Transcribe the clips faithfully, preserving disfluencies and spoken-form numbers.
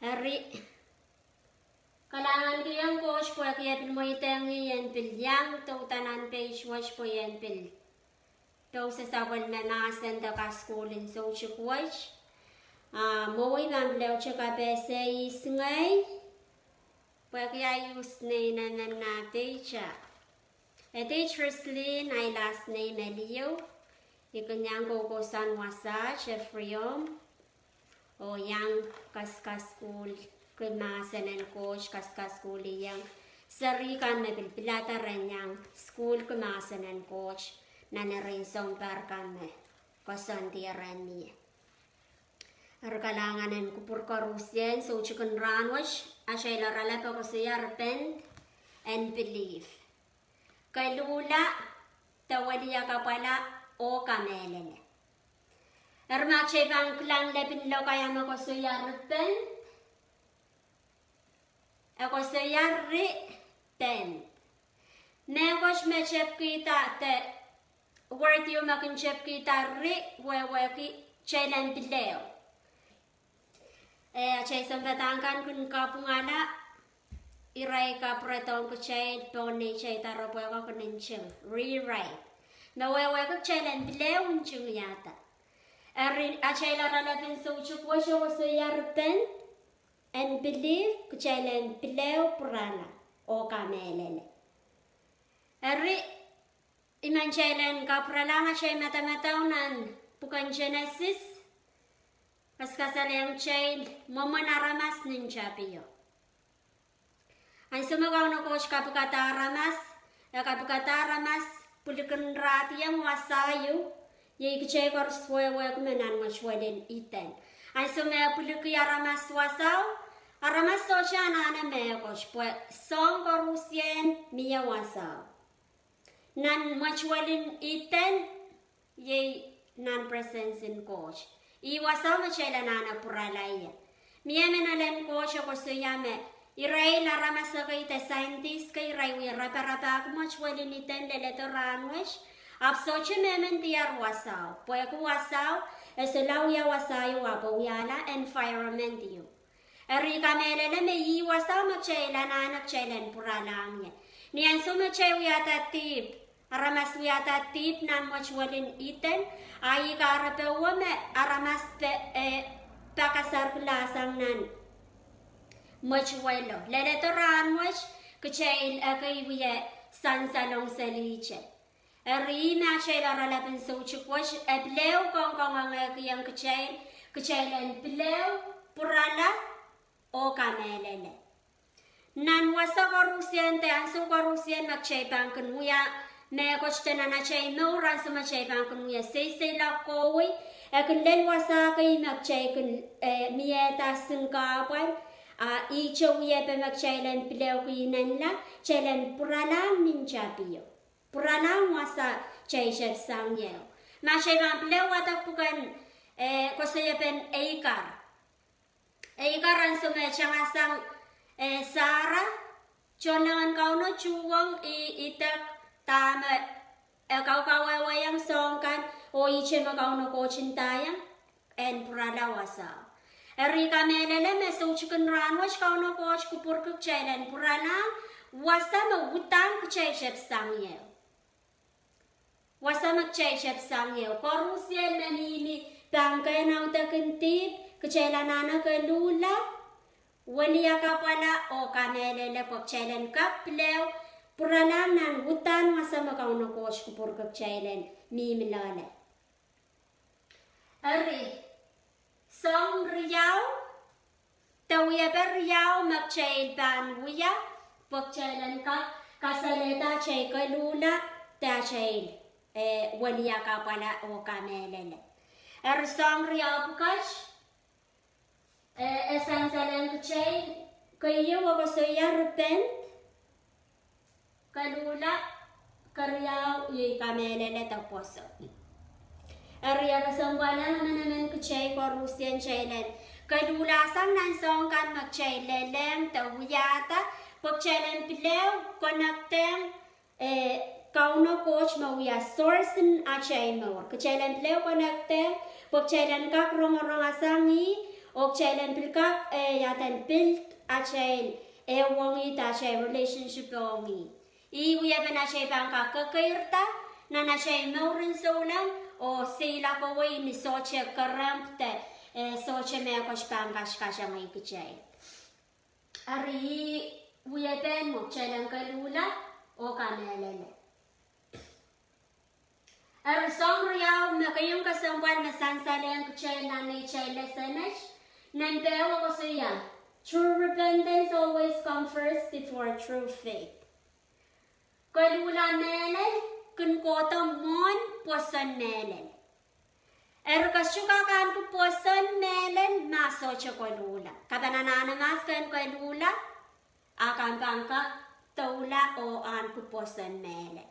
Eri, kalahngan kihong Koht pwehki e pil mweidehng ie en pil iang douda nan page wet pwe en pil pousehla sapwellime mahsen de kasukuhl en soutik wet. A mwowe I pahn pil ehu kapehse ihs ngehi, pwehki I use nein emen nah page. Edith Rislin ahi last name me liho. I kin iang koukousoan wasaht Ephraim oh iang kaskasukuhlki mahsen en Koht, kaskasukuhl iang seri kan me pil pilada ren iang sukuhlki mahsen en Koht nan erein sounpar kan me koasoandi rehn mie. Eri kalahngan en kupwur koarusie en soutikin rahn wet, atail oaralap koasoia repent and believe. Koluhla, de weliakapwala, oh kamehlele. Eri ma kitail pahn kilang lepin lokaia me koasoia repent, e koasoia repent. Mehkot me tepkihda de word ieu me kin tepkihda re wehwehki kitail en pil ehu. Eh, atail sounpadahk kan kin kapwungala, irail kapwuredohng kitail pohn neitail doaropwehk ko kin nting, rewrite. Me wehwehki kitail en pil ehu ntingihada. Eri atail oaralap en soutik wet koasoia repent and believe, kitail en pil ehu pwurala oh kamehlele. Eri I men kitail en kapwuralahng atail madamadau nan pwuken Genesis, kaskasalehiong kitail mwomwen aramas nin tapio. Ansou me Kauno Koht kapikada aramas, e kapikada aramas pwilikihdiong wasao, iei kitail koaros wehwehki me nan mwetuwel en Ihden. Ansou me e pwilikihdi aramas wasao, aramas sohte anahne mehkot pwe soahng koarusie mie wasao. Nan mwetuwel en Ihden, iei nan presence en Koht, ih wasao me kitail anahne pwurala ie. Mie emen elen Koht e koasoia me irail aramas ekei de scientist kei irail wie raparapahki mwetuwel en Ihden leledo rahn wet, ahpw sohte mehmen diar wasao, pwehki wasao, e solahr wia wasao ieu ahpw e wiahla environment ieu. Eri kamehlele me ih wasao me kitail anahne kitail en pwuralahng ie. Ni ansou me kitail wiahda dihp, aramas wiahda dihp nan mwetuwel en Ihden, a ih kahrepe me aramas pe, eh, pakasahrkilahsang nan mwetuwelo. Leledo rahn wet, kitail ekei wie sansalong selihte. Eri ih me atail oaralap en soutik wet e pil ehu kangoangehkihong kitail, kitail en pil ehu pwurala oh kamehlele. Nan wasa koarusie de ansou koarusie me kitail pahn kin wia mehkot de nan atail mour, ansou me kitail pahn kin wia seiseilok kohwei, e kin lel wasa kei me kitail kin, eh, miehda sin kahpwal, a ihte wiepe me kitail en pil ehu ki inenla, kitail en pwuralahng nin tapio. Pwuralahng wasa kitail tepsang ieu. Ma kitail pahn pil ehu wadek pwuken, eh, koasoiepen Hagar. Hagar ansou me e tangahsang, eh, Sara, tohnleng en Kauno tuhwong, ih idek dahme e kaukawehwehiong soahng kan, oh ihte me Kauno Koht ndaiong en pwurala wasao. Eri kamehlele me soutikin rahn wet Kauno Koht kupwurki kitail en pwuralahng wasa me uhdahn kitail tepsang ieu. Wasa me kitail tepsang ieu. Koarusie me mihmi pahn kehn audekin dihp, kitail anahne koluhla, weliakapwala oh kamehlele pwe kitail en kak pil ehu pwuralahng nan uhdahn wasa me Kauno Koht kupwurki kitail en mihmi loale. Eri, soahng riau, de wiepe riau me kitail pahn wia pwe kitail en kak kasalehda atail koluhla de atail, eh, weliakapwala oh kamehlele. Eri soahng riau pwukat, eh, e sansalehng kitail, keieu e koasoia repent, koluhla, keriau iei kamehlele de pwoson. Eri e kesempwal emenemen kitail koarusie kitail en koluhlasang nan soahng kan me kitail lelehng de wiahda, pwe kitail en pil ehu connectehng, eh, Kauno Koht me wia source en atail mour. Kitail en pil ehu connectehng pwe kitail en kak rongorong sang ih, Oh kitail en pil kak, eh, iaden build atail, eh, wongihda atail relationship ong ih. Ih wiepen atail pahn kak kekeirda nan atail mouren souleng, oh seiloak kowei ni sohte kerempw de, eh, sohte mehkot pahn kak katangehi kitail. Eri ih wiepen mwo kitail en koluhla oh kamehlele. Eri soahng riau me keieu kesempwal me sansalehiong kitail nan neitail lesen wet, nempe ehu koasoia, true repentance always comes first before true faith. Koluhla mehlel kin kohdo mwohn pwoson mehlel. Eri ke sohte kak ahneki pwoson mehlel ma sohte koluhla. Ke pahn anahne mahs ke en koluhla, a ke pahn kak doula oh ahneki pwoson mehlel.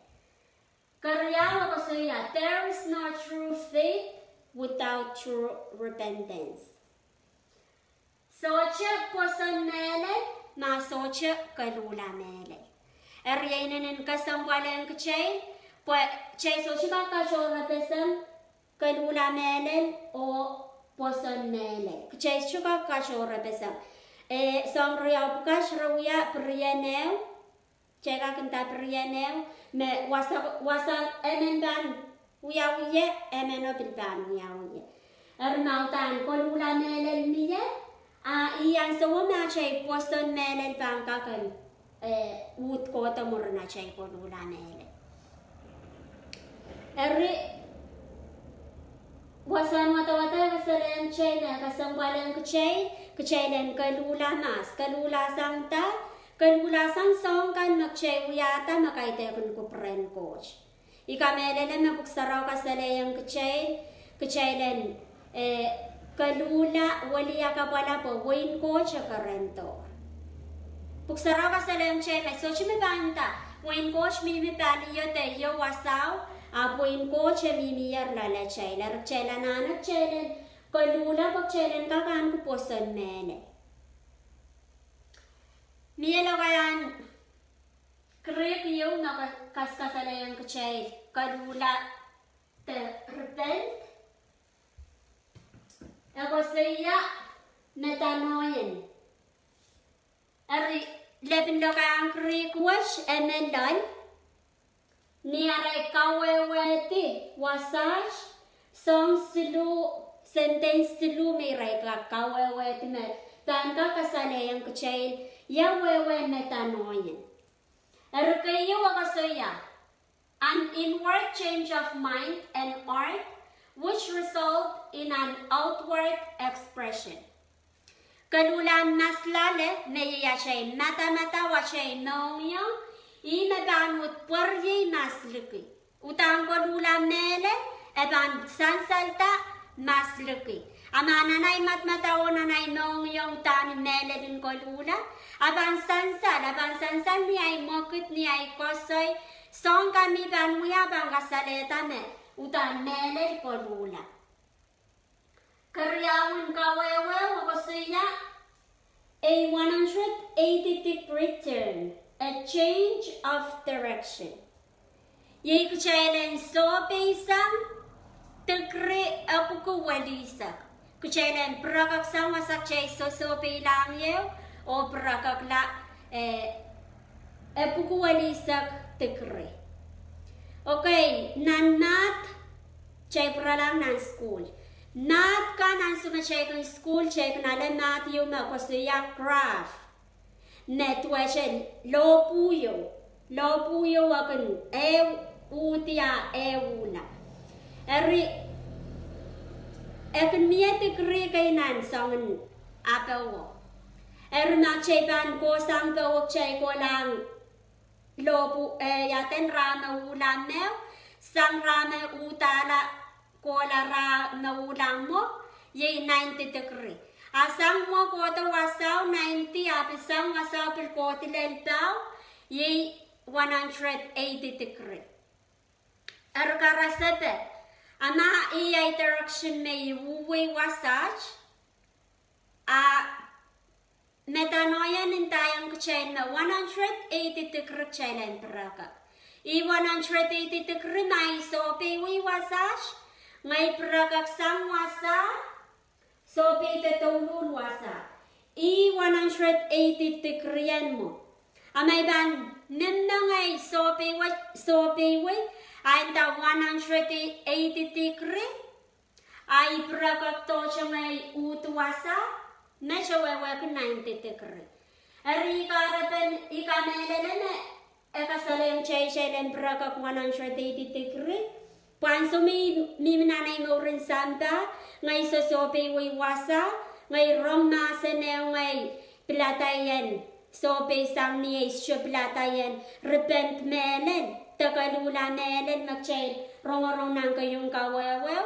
Keriau e koasoia, there is no true faith without true repentance. Sohte pwoson mehlel ma sohte koluhla mehlel. Eri e inenen kesempwal ong kitail, pwe kitail sohte kak katohrepeseng koluhla mehlel oh pwoson mehlel. Kitail sohte kak katohrepeseng. Eh, soahng riau pwukat re wia pirien ehu, kitail kak nda pirien ehu, me wasa, wasa emen pahn wiawi ie, emeno pil pahn wiawi ie. Eri ma uhdahn koluhla mehlel mie, a ih ansouo me atail pwoson mehlel pahn kak en, eh, uhd kohdo mwurin atail koluhla mehlel. Eri wasahn wadawad e kasalehiong kitail me kesempwal ong kitail, kitail en koluhla mahs, koluhlasang da, koluhlasang soahng kan me kitail wiahda me kaidehkin kupwuren Koht. I kamehlele me Pwuhk Sarawi kasalehiong kitail, kitail en, eh, koluhla, weliakapwala pwe wehin Koht e kerendohr. Pwuhk Sarawi kasalehiong kitail me sohte me pahn nda, wehin Koht mihmi palio de io wasao, ahpw wehin Koht e mihmier loalatail. Eri kitail anahne kitail en koluhla pwe kitail en kak ahneki pwoson mehlel. Mie lokaiahn Greek ieu me ka-, kas-, kasalehiong kitail koluhla de repent, e koasoia metanoia. Eri lepin lokaiahn Greek wet e men loal ni arail kawehwehdi wasaht, soahng siluh, sentence siluh me irail kak kawehwehdi me pahn kak kasalehiong kitail ia wehwehn metanoia. Eri keieu e koasoia, an inward change of mind and heart, which result in an outward expression. Koluhlahn mas loale me iei atail madamadau, atail mohngiong, ih me pahn uhd pweriei mas liki. Uhdahn koluhla mehlel, e pahn sansalda mas liki. A ma nan ei madamadau oh nan ei mohngiong uhdahn mehlel en koluhla, a pahn sansal, a pahn sansal ni ei mwekid, ni ei koasoi, soahng kan me pahn wia pahn kasalehda me uhdahn mehlel koluhla. Keriaun kawehwe e koasoia, a one hundred eighty degree turn, a change of direction. Iei kitail en sohpeisang degree epwiki welisek. Kitail en pirekeksang wasa kitail sosohpeilahng ie oh pirekekla, eh, epwiki welisek degree. Okay, nan math, kitail pwuralahng nan sukuhl. Math kan ansou me kitail kin sukuhl, kitail kin ale math ieu me koasoia graph. Me duwehte lohpwu ieu, lohpwu ieu e kin ehu, uhdi a ehuhla. Eri, e kin mie degree kei nan soangen apowo. Eri ma kitail pahn kohsang powo kitail kohlahng lohpwu, eh, iaden rah me uhla mwehu, sang rah me uhdahla kohla rah me uhla mwo, iei ninety degree. A sang mwo kohdo wasao ninety, a pil sang wasao pil kohdi lel pahu, iei one hundred eighty degree. Eri karasepe, a ma iei direction me I uhwei wasaht, a metanoia ndaiong kitail me one hundred eighty degree kitail en pirekek. I one hundred eighty degree ma I sohpeiwei wasaht, ngehi pirekeksang wasa, sohpeido douluhl wasa. Ih one hundred eighty degree en mwo. A ma I pahn memmengei sohpeiwe, sohpeiwe, a nda one hundred eighty degree, a I pirekek dohte ngehi uhd wasa, me wehwehki ninety degree. Eri I kahrepen, I kamehlele me e kasalehiong kitail kitail en pirekek one hundred eighty degree. Pwe ansou me I mihmi nan ei mouren sampah, ngehi sohsohpeiwei wasa, ngehi rong mahsen ehu, ngehi pilada ien sohpeisang ni ei sohte pilada ien repent mehlel, de koluhla mehlel me kitail rongorong nan keieun kawehwe.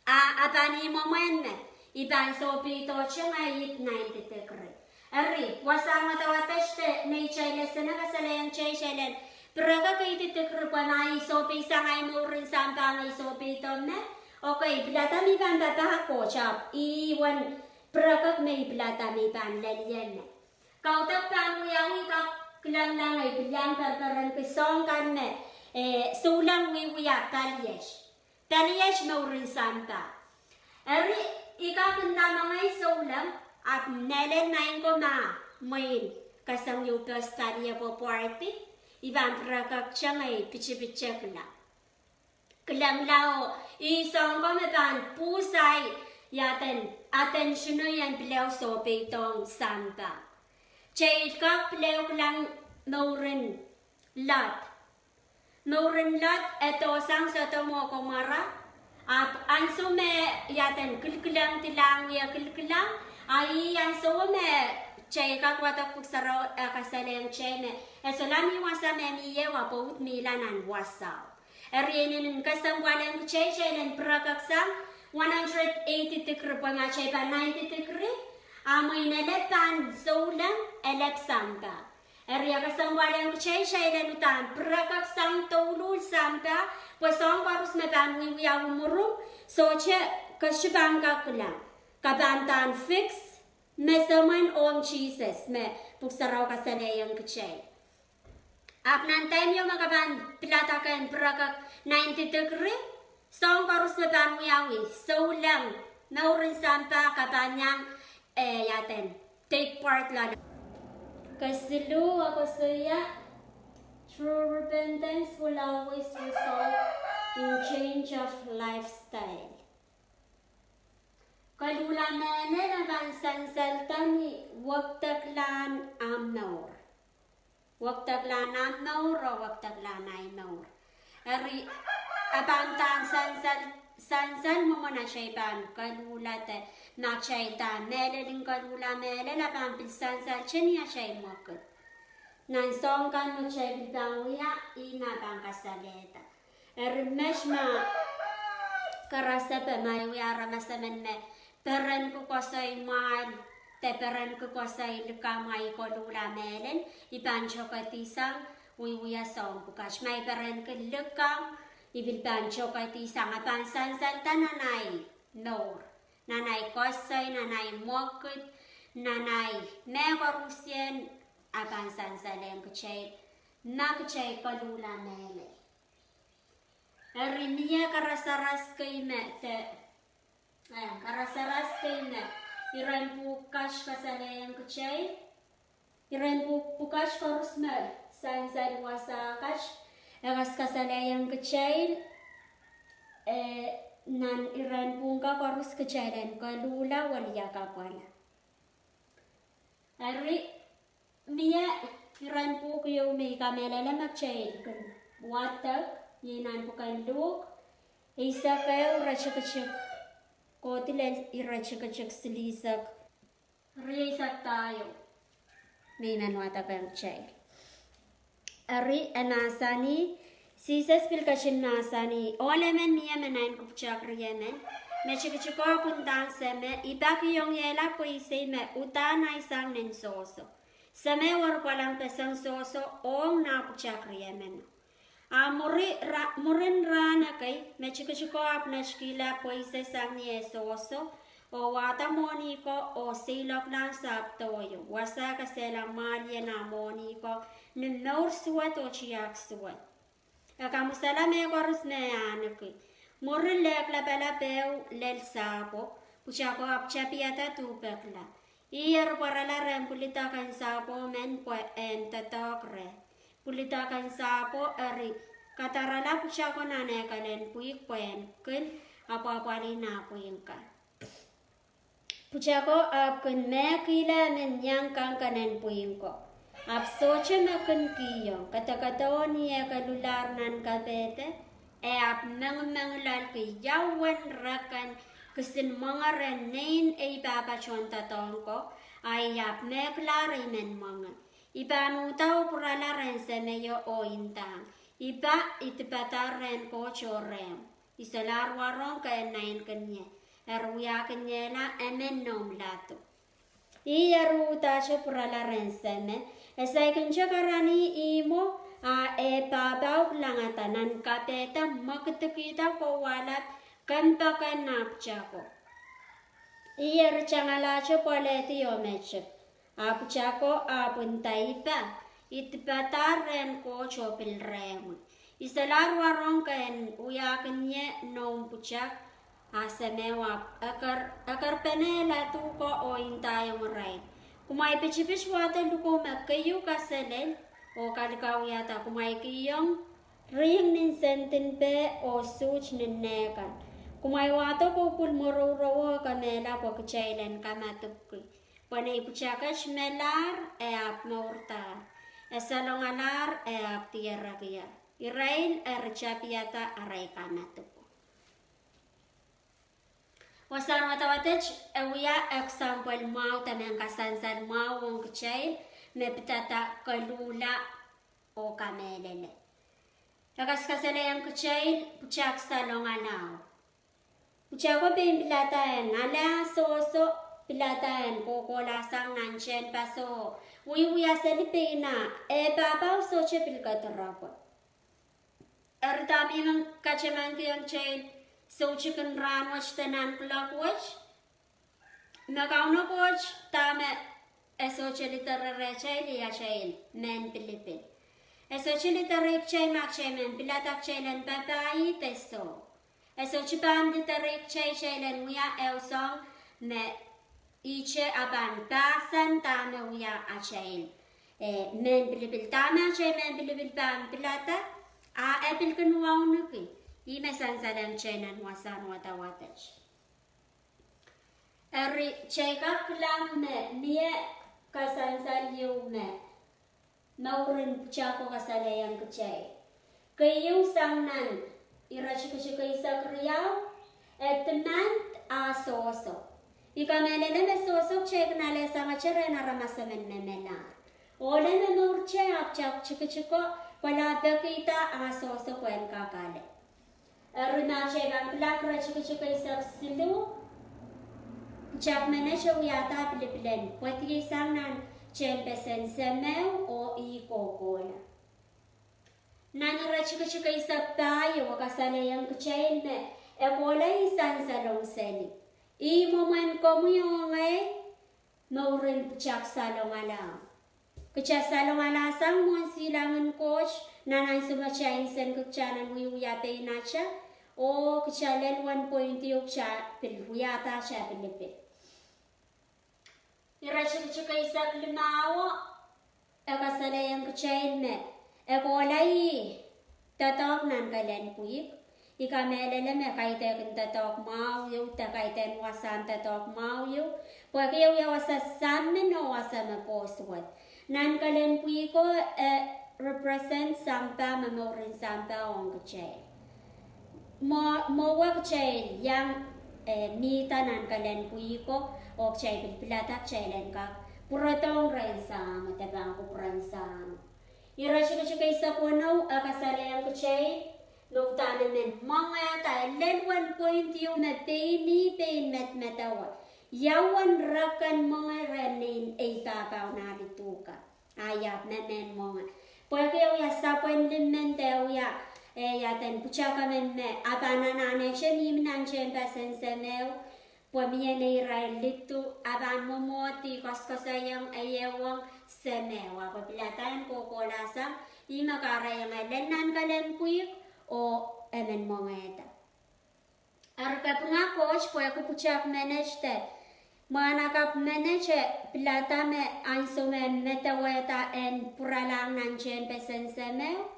A, a pahn ih mwomwen me I pahn sohpeidohte ngehi ninety degree. Eri, wasahn wadawad de neitail lesen e kasalehiong kitail kitail en pirekek eighty degree pwe ma I sohpeisang ei mouren sampah ngehi sohpeido me, okei, pilada me I pahn papah koasoia, ih wen pirekek me I pilada me I pahn lel ie me. Kaudok pahn wiawi, I kak kilangla ngehi pil iang perperenki soahng kan me, eh, souleng wiewia paliet. Paliet mouren sampah. Eri I kak nda me ngehi souleng, ahpw mehlel maing ko ma mwein keseng ieu pes pali e pwopwardi, I pahn pirekek kitail ngehi pitipit kila. Kilangla oh ih soahng ko me pahn pwuhsai iaden, aden sinoien pil ehu sohpeidohng sampah. Kitail kak pil ehu kilang mouren Lot. Mouren Lot e dohsang Sodom oh Komora, ahpw ansou me iaden kilkilang dilahng wie kilkilang, a ih ansou me kitail kak wadek Pwuhk Sarawi e kasalehiong kitail me e solahr mih wasa me mie, a pwoud mihla nan wasao. Eri e inenen kesempwal ong kitail kitail en pirekek sang one hundred eighty degree pwe ma kitail pahn ninety degree, a mwein elep pahn souleng, elep sampah. Eri e kesempwal ong kitail kitail en uhdahn pirekek sang douluhl sampah, pwe soahng koaros me pahn wiewiawi mwurin, sohte ke sohte pahn kak kilang. Ke pahn uhdahn fix, me semwen ong Sises me Pwuhk Sarawi kasalehiong kitail. Ahpw nan time ieu me ke pahn pilada ken pirekek ninety degree, soahng koaros me pahn wiawi, souleng, mouren sampah, ke pahn iang, eh, iaden, take part loale. Kesiluh e koasoia, true repentance will always result in change of lifestyle. Koluhla mehlel e pahn sansalda ni wekdeklahn ahmw mour. Wekdeklahn ahmw mour oh wekdeklahn ahi mour. Eri, e pahn uhdahn sansal, sansal mwomwen atail pahn koluhla de ma kitail uhdahn mehlel en koluhla mehlel, e pahn pil sansalte ni atail mwekid. Nan soahng kan me kitail pil pahn wia, ih me pahn kasalehda. Eri met ma karasepe ma e wia aramas emen me perenki koasoi mwahl, de perenki koasoi likamw, a e koluhla mehlel, e pahn tokedihsang wiewia soahng pwukat. Ma e perenki likamw, e pil pahn tokedihsang, e pahn sansalda nan ahi mour, nan ahi koasoi, nan ahi mwekid, nan ahi mehkoarusie, e pahn sansalehng kitail ma kitail koluhla mehlel. Eri mie karasaras kei me de, eh, karasaras kei me iren pwuhk kat kasalehiong kitail. Iren pwuhk, pwukat koaros me sansal wasa kat, e kas kasalehiong kitail, eh, nan iren pwuhk koaros kitail en koluhla wiliakapwala. Eri mie iren pwuhk ieu me I kamehlele me kitail kin wadek, iei nan pwuken Luk, eisek ehu, iretikitik kohdi lel iretikitik silihsek rieisek pahieu. Me I men wadek ong kitail. Eri e mahsanih, Sises pil ketin mahsanih, ohl emen mie me naineki pwutak riemen, me tikitikihong pwundahn seme, I pakiong iehla pweisei me uhdahn ahi sang nin sohso. Seme eri pwalangpeseng sohso ong nah pwutak riemeno. A mwuri ra, mwurin rahn ekei, me tikitiko ahpw netikihla pweisei sang ni eh sohso, oh wahda mwohni ko oh seiloaklahng sahpw doh ieu, wasa kesehla mwahl ien ah mwohni ko ni mour suwed oh tiahk suwed. E kamwasala mehkoaros me e ahneki. Mwuri lehk lapalap ehu lel sahpwo, Pwutako ahpw tapihada duhpekla. Ih eri pwarala rehn pwilidoken sahpwo men pwe en doadoahk reh. Pwilidoken sahpwo eri kadarala pwutako nan eh kelen pwihk pwe en kin apwahpwalih nah pwihk kan. Pwutako ahpw kin mehkihla emen iang kan kenen pwihk ko. Ahpw sohte me kin kihong, kedekedeho ni eh keluhlahr nan kapehde, e ahpw mengimengilelki ia uwen reken kisin mwenge rehn nein ei pahpa tohndoadoahk ko, a I ahpw mehklahr ei men mwenge. I pahn uhda oh pwurala rehn semeio oh ndahng, I pahn, I dipadahr rehn Koht oh rehmw. I solahr warohng kehn naineki ie, eri wiahkiniehla emen noumw ladu. Ih eri uhdahte pwurala rehn seme, e saikinte karanih ihmwo, a eh pahpao kilangada nan kapehde mwekidikihda kowahlap kempoake nah pwutako. Ih eri tangalahte pwoalehdi oh mehtepw. A pwutako ahpw nda, I pahn, I dipadahr rehn Koht oh pil rehmwi. I solahr warohng kehn wiahkin ie noumw pwutak, a semeo ahpw eker, ekerpene ladu ko oh ndaiong irail, Kumwail pitipit wahdo luko me keieu kaselel oh kalikawiada, kumwail kihong rihng nin sendin peh oh suht nin neh kan. Kumwail wahdo kou pwul mworourouo oh kemehla pwe kitail en kamadipwki. Pwe nei pwutak et melahr, e ahpw mourdahr. E salongalahr, e ahpw dierekier. Irail eri tapihada arail kamadipw. Wasahn wadawad et e wia example mwahu de mehn kasansal mwahu ong kitail me pidada koluhla oh kamehlele. E kaskasalehiong kitail pwutak salongalao. Pwutako pein pilada en ale ah sohso, pilada en kohkohlahsang nan tehnpaso, wiewia seli pein ah, eh pahpao sohte pil kedirepwe. Eri dahme I men katamankiong kitail soutikin rahn wet de nan kuloak wet, me Kauno Koht dahme e sohte lidere rehtail, e atail mehn pilipil. E sohte lidere kitail ma kitail men pilada kitail en papah ih de soh. E sohte pahn lidere kitail kitail en wia ehu soahng me ihte a pahn pahsan dahme wia atail, eh, mehn pilipil. Dahme atail mehn pilipil pahn pilada, a e pil kin wauneki. Ih me sansalehng kitail nan wasahn wadawad et. Eri kitail kak kilang me mie kasansal ieu me mouren pwutako kasalehiong kitail. Keieu sang nan iretikitik eisek riau, e demand ah sohso. I kamehlele me sohso kitail kin alehsangete rehn aramas emen me melahr. Ohl en momourte ahpw tak tikitiko, kolahpekihda ah sohso pwehn kak ale. Eri ma kitail pahn kilang iretikitik eisek siluh, pwutak menet e wiahda pilipil en pwediei sang nan tehnpesen semeo oh ih kohkohla. Nan iretikitik eisek pahieu e kasalehiong kitail me e kohla ih sansalong seli. Ih mwomwen komwi oh ngehi, mouren pwutak salongalao. Kita salongalahsang mwohn silangin Koht, nan ansou me kita insenki kita nan wiewia pein ata, oh kita lel wen point ieu kita pil wiahda ata pilipil. Iretikitik eisek limau, e kasalehiong kitail me e kohla ih doadoahk nan kelen pwihk. I kamehlele me kaidehn doadoahk mwahu ieu de kaidehn wasahn doadoahk mwahu ieu, pwehki e wia wasa samin oh wasa me posuwed. Nan kelen pwihko, e represent sampah, me mouren sampah ong kitail. Mwo, mwowe kitail iang, eh, mihda nan kelen pwihko, oh kitail pil pilada kitail en kak pwurodohng rehn Sahmo de pahn kupwuren Sahmo. Iretikitik eisek weneu e kasalehiong kitail me uhdahn emen mwengehda, e lel wen point ieu me pein ih pein medemedewe. Ia uwen reken mwenge rehn nein ei pahpao nan lih duhka. A I ahpw men mwenge. Pwehki e wia sapwen limmen de e wia, eh, iaden pwutak emen me a pahn anahnehte mihmi nan tehnpasen semeo, pwe mie neirail lidu, a pahn mwomwohdi koaskoasoiong, e ieuwong semeo, ahpw pilada en kohkohlahsang, ih me kahrehiong e lel nan kelen pwihk, oh emen mwengehda. Eri kapinga Koht pwehki pwutak menet de mwahnakapw menet e pilada me ansou me medewehda en pwuralahng nan tehnpesen semeo,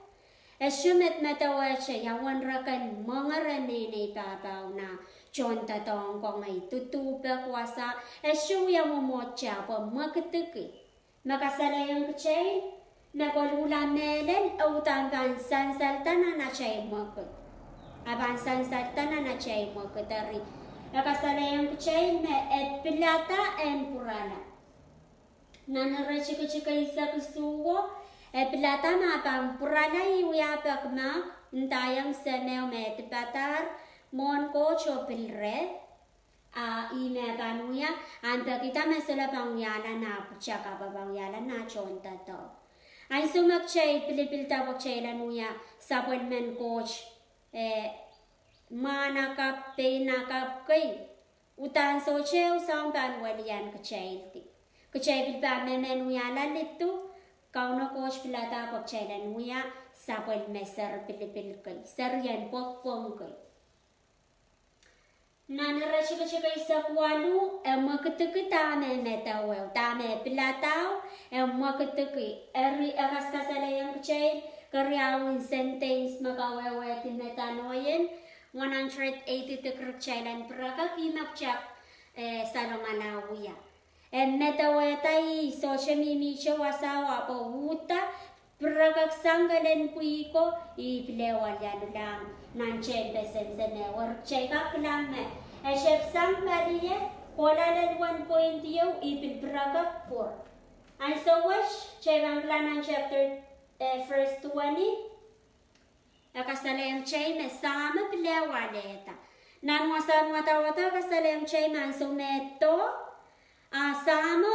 e sohte medewehte ia uwen reken mwengehn neinei pahpao nah tohndoadoahk ong ei, duduhpek wasa, e sohte wia mwomwohdiso pwe mwekidki. Me kasalehiong kitail me koluhla mehlel e uhdahn pahn sansalda nan atail mwekid. A pahn sansalda nan atail mwekid. Eri e kasalehiong kitail me e pilada en pwurala. Nan iretikitik eisek isuh, e pilada me pahn pwurala ih wia pekimahk, ndaiong semeo me dipadahr mwohn Koht oh pil reh, a ih me pahn wia, ahn pekida me solahr pahn wiahla nah pwutak, a pahn wiahla nah tohndoadoahk. Ansou me kitail pilipilda pwe kitail en wia sapwellimen Koht, eh, mwahnakapw, peinakapw kei, uhdahn sohte ehu soahng pahn welian kitaildi. Kitail pil pahn mehmen wiahla lidu, Kauno Koht pilada pwe kitail en wia sapwellime seri pilipil kei, serien pwongpwong kei. Nan iretikitik eisek waluh, e mwekidki dahme medeweo, dahme piladao, e mwekidki. Eri e kaskasalehiong kitail keriaun sentence me kawehwehdi metanoien, one hundred eighty degree kitail en pirekek, ih me kitail, eh, salongala wia. E medewehda ih sohte mihmihte wasao, ahpw e uhda pirekek sang kelen pwihko, ih pil ehu alialulahng nan tehnpesen semeo. Eri kitail kak kilang me e tepsang pali e kohla lel wen point ieu, ih pil pirekek pwur. Ansou wet kitail pahn kilang nan chapter, eh, verse twenty, e kasalehiong kitail me Sahmo pil ehu alehda. Nan wasahn wadawado e kasalehiong kitail me ansou me doh, a Sahmo,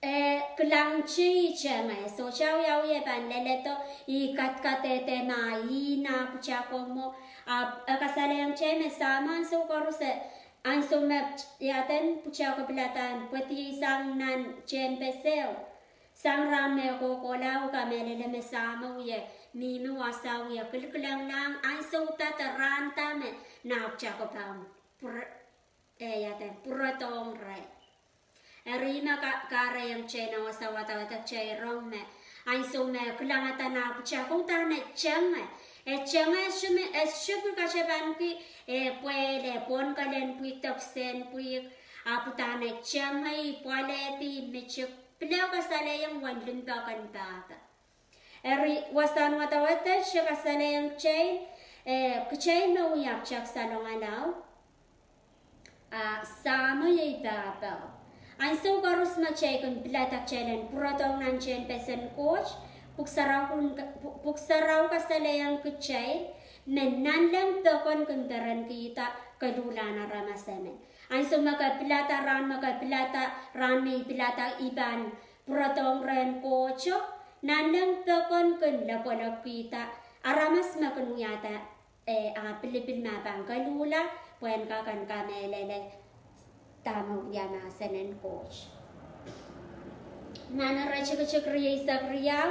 eh, kilangete ih tengei, sohte wiawi e pahn leledo, ih kadkadehde ma ih nah pwutako mwo, ahpw e kasalehiong kitail me Sahmo ansou koaros, ansou me iaden pwutako pilada en pwediei sang nan tehnpeseo, sang rahn me kohkohla, I kamehlele me Sahmo wie mihmi wasao wie kilikilenglahng ansou da de rahn da me nah pwutako pahn pwur- eh, iaden pwurodohng reh. Eri me ka- kahrehiong kitail nan wasahn wadawado kitail rong me ansou me kilangada nah pwutako, uhdahn e tengei. E tengei, e sohte pil katepenki, eh, pwehl, eh, pwohn kelen pwihk de kisehn pwihk, ahpw uhdahn e tengei, pwoalehdi, mitik, pil ehu kasalehiong uwen limpoak en pahpa. Eri wasahn wadawado e kasalehiong kitail, eh, kitail me wia pwutak salongalau, a Sahmo iei pahpao. Ansou koaros me kitail kin pilada kitail en pwurodohng nan tehnpesen Koht, Pwuhk Sarawi, Pwuhk Sarawi kasalehiong kitail me nanleng pokon kin perenkihda koluhlahn aramas emen. Ansou me ke pilada, rahn me ke pilada, rahn me I pilada I pahn pwurodohng rehn Kohto, nanleng pokon kin lepwelopkihda aramas me kin wiahda, eh, ah pilipil ma pahn koluhla, pwehn kak en kamehlele dahme wia mahsen en Koht. Nan iretikitik rieisek riau,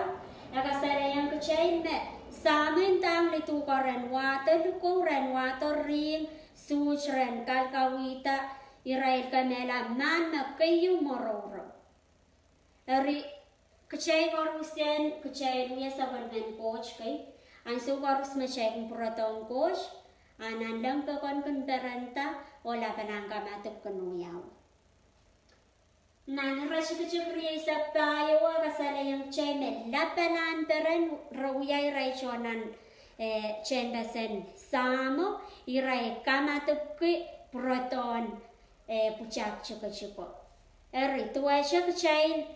e kasalehiong kitail me Sahmo ndahng lidu ko rehn wahdo likou, rehn wahdo rihng, suht rehn kalkawihda irail kemehla mahn me keieu mworourouo. Eri kitail koaruhsie, kitail wia sapwellimen Koht kei, ansou koaros me kitail kin pwurodohng Koht, a nanleng pokon kin perenda, oh lapalahn kamadipw kin wiawi. Nan iretikitik rieisek pahieu e kasalehiong kitail me lapalahn peren re wia irail tohn nan, eh, tehnpesen Sahmo, irail kamadipwki pwurodohn, eh, pwutak tikitiko. Eri duwehte kitail,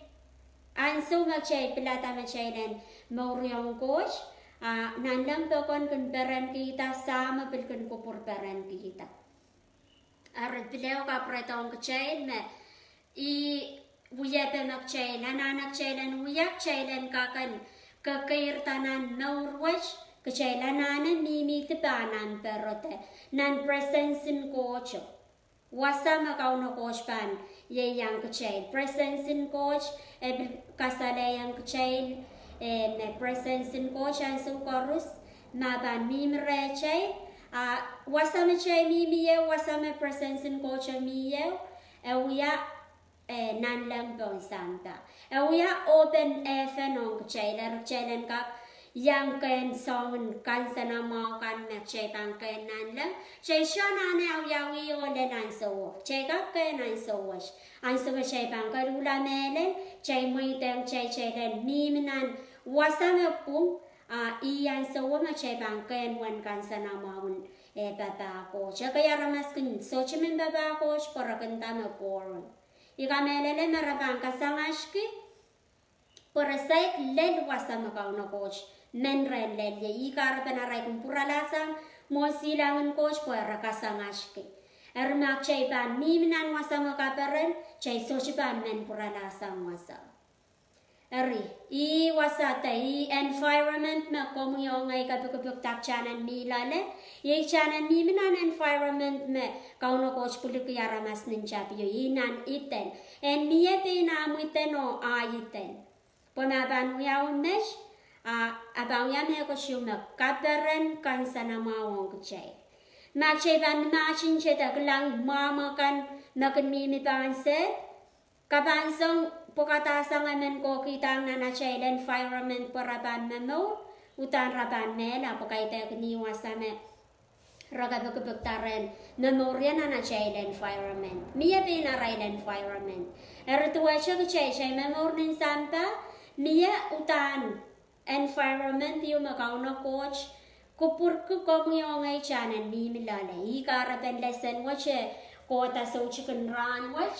ansou me kitail pilada me kitail en mour ong Koht, a nanleng pokon kin perenkihda, Sahmo pil kin kupwur perenkihda. Eri pil ehu kapwuredohng kitail me ih wiepe me kitail anahne kitail en wia, kitail en kak en kekeirda nan mour wet, kitail anahne mihmihdi pahn nan perede, nan presence en Kohto. Wasa me Kauno Koht pahn ieiang kitail, presence en Koht, e pil kasalehiong kitail, eh, me presence en Koht ansou koaros ma pahn mihmi rehtail, A wasa me kitail mihmi ie, wasa me presence en Koht mihmi ie, e wia, eh, nanleng pohn sampah. E wia open heaven ong kitail, eri kitail en kak iang kehn soangen kansenamwahu kan me kitail pahn kehn nanleng. Kitail sohte anahne awiawih oh lel ansouo. Kitail kak kehn ansouo wet. Ansou me kitail pahn keluhla mehlel, kitail mweidehng kitail, kitail en mihmi nan wasa me pwung, a ih ansouo me kitail pahn kehn uwen kansenamwahun, eh, papah Koht. Ekei aramas kin sohte men papah Koht pwe re kin nda me boring. I kamehlele me re pahn kasangaski pwe re saik lel wasa me Kauno Koht men re lel ie. Ih kahrepen arail kin pwuralahsang mwohn silangin Koht pwe re kasangaski. Eri ma kitail pahn mihmi nan wasa me kaperen, kitail sohte pahn men pwuralahsang wasa. Eri, ih wasa de ih environment me komwi oh ngehi kepikipikda kitail en mih loale, iei kitail en mihmi nan environment me Kauno Koht pwilikihdi aramas nin tapio, ih nan Ihden. En mie pein ahmw Ihden oh ahi Ihden. Pwe ma pahn wiawi met, a, a pahn wia mehkot ieu me kaperen kansenamwahu ong kitail. Ma kitail pahn imagine-tehda kilang mwahmw akan me kin mihmi pahn sehd, ke pahn song pwukadahsang emen kohkihdahng nan atail environment pwe re pahn momour, uhdahn re pahn mehla pwe kaidehkin ih wasa me re kepikipikda ren momour ie nan atail environment. Mie pein arail environment. Eri duwehte kitail, kitail momour nin sampah, mie uhdahn environment ieu me Kauno Koht kupwurki komwi oh ngehi kitail en mihmi loale. Ih kahrepen lesen wet e kohda soutik en rahnwet,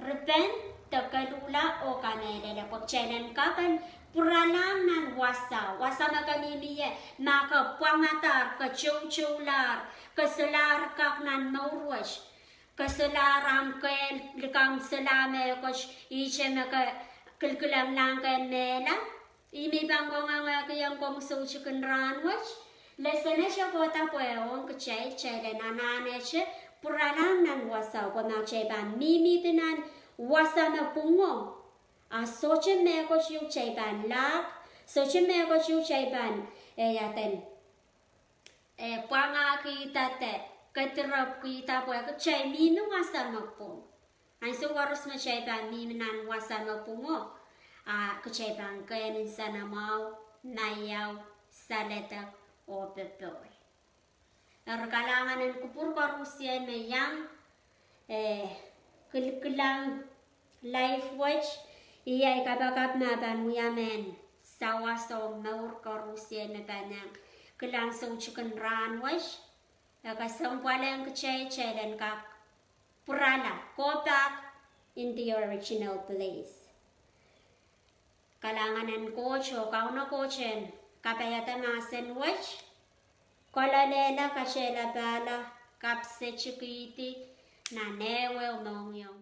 ripen de keluhla oh kamehlele pwe kitail en kak en pwuralahng nan wasao. Wasa me ke mihmi ie, ma ke pwangadahr, ke toutoulahr, ke solahr kak nan mour wet, ke solahr ahmw kehl, likamw solahr mehkot, ihte me ke kilkilenglahng kehn mehla. Ih me I pahn kangoangehkihong komwi soutik en rahnwet. Lesen wet e kohda pwe ong kitail, kitail en anahnehte pwuralahng nan wasao, pwe ma kitail pahn mihmihdi nan wasa me pwungo, a sohte mehkot ieu kitail pahn lahk, sohte mehkot ieu kitail pahn, eh, ia eden, eh, pwangahkihda de kedirepwkihda pwehki kitail mihmi wasa me pwung. Ansou koaros me kitail pahn mihmi nan wasa me pwungo, a kitail pahn kehn nsenamwahu, maiau, saledek, oh popohl. Eri kalahngan en kupwur koarusie me iang, eh, kilkilang live wet, iei ai kapakap me pahn wia mehn sawas ong mour koarusie me pahn iang kilang soutik en rahnwet. E kesempwal ong kitail, kitail en kak pwurala, go back in the original place. Kalahngan en Koht oh Kauno Koht en kapaiada mahsen wet, kololehla, katehlapahla, kapsetikihdi nan ehuehu mohngiong.